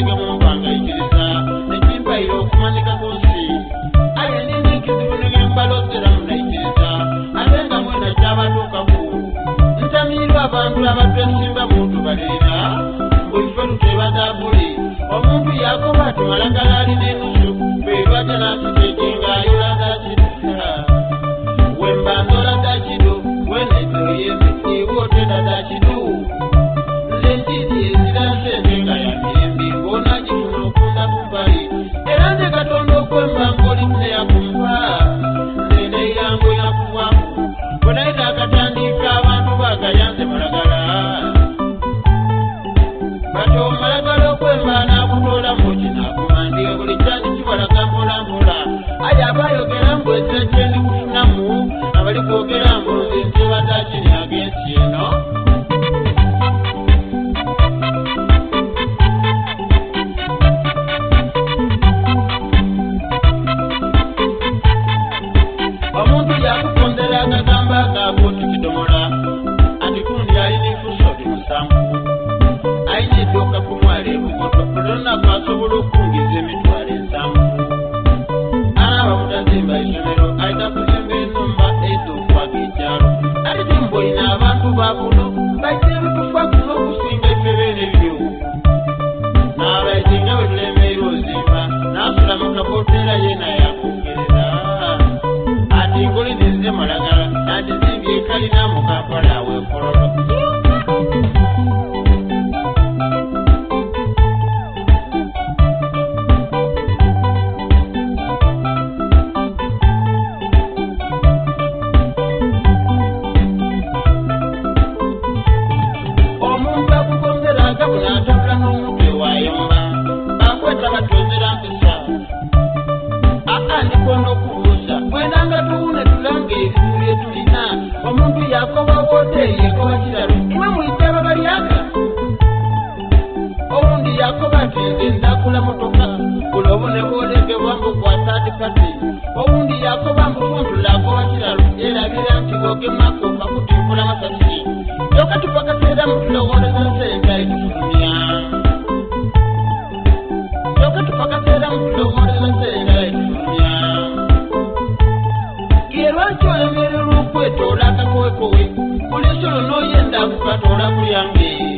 ge mumpa ngaikiriza, ekimpaire okumanhika ku nsi. Aye ndi n'ekizibu ni bye mbaloodhera munaikiriza, ate nga mwena kyabatuukaku. Ntamiirwa abantu abatwesimbamu tubalirira, mbu ife tuteeba zabbuli. Omuntu yaakoba ati Malagala ali n'enusu, bwelwaja n'asiteekinga ayola dha kido. Wemba ndola dha kido, weena idha oyembe, iwe otenda dha kido. Nze nkiidhi ezira nsente nga ya mirembe ng'onaagifuna okunda ku mbali. Era nze Katonda okwemba ng'oli tineyakumpa, nze ndaira ng'olina kuvaaku. Bwe nali naakatandiika abantu baagaya nze Malagala. Bati Malagala okwemba naakutoolamu kinakumandiga buli kyandi kibalaga mpolampola. Aye abaayogera mbu ezira kye ndi kufunamu, abali kwogera mbu nze nteeba dha kinhaga ensi eno. Omuntu yaakukondera akagambo akaako oti kidomola, ati gundi ali ni fuso oti musanvu. Alina eiduuka ku mwalo e Bukoto, buli lunaku asobola okungiza emitwalo ensanvu. Anaaba butazimba isomero, aidha kuzimba enhumba edh'okwaga ekyalo. Ate timboine abantu ba kuno baidha ebitufaku n'okusinga ife beene bityo. N'abaidhi nga bwe tulemeirwa ozimba, n'asula mu kaboteera yeena yaakokerera. Ati ngoli ninze Malagala, nandizimbye ekalina mu Kampala agho e Kololo. Omuntu akukongera agabula atabula n'omutwe wayomba bakweta batwezera mpisa aa ndikwenda okubuuza mwena nga tuwune tulanga ebizibu bye tulina omuntu yakoba woteeri yekoba kiralu imwe mwite ababalyaka owundi yakoba ati nze ndakula motoka buli obune bwolegebwa mbu kwa third party owundi yakoba mbu funtula akoba kiralu yerabira nti bwogemaku ofa kutimpula masasi kyoka tufa kaseera mutulowooleza nsente aye tufulumya kyoka tufa kaseera mutulowooleza nsente aye tufulumya ye lwaki olemererwa okwetoola akakowekowe buli nsolo n'oyenda kukatoola kulyange.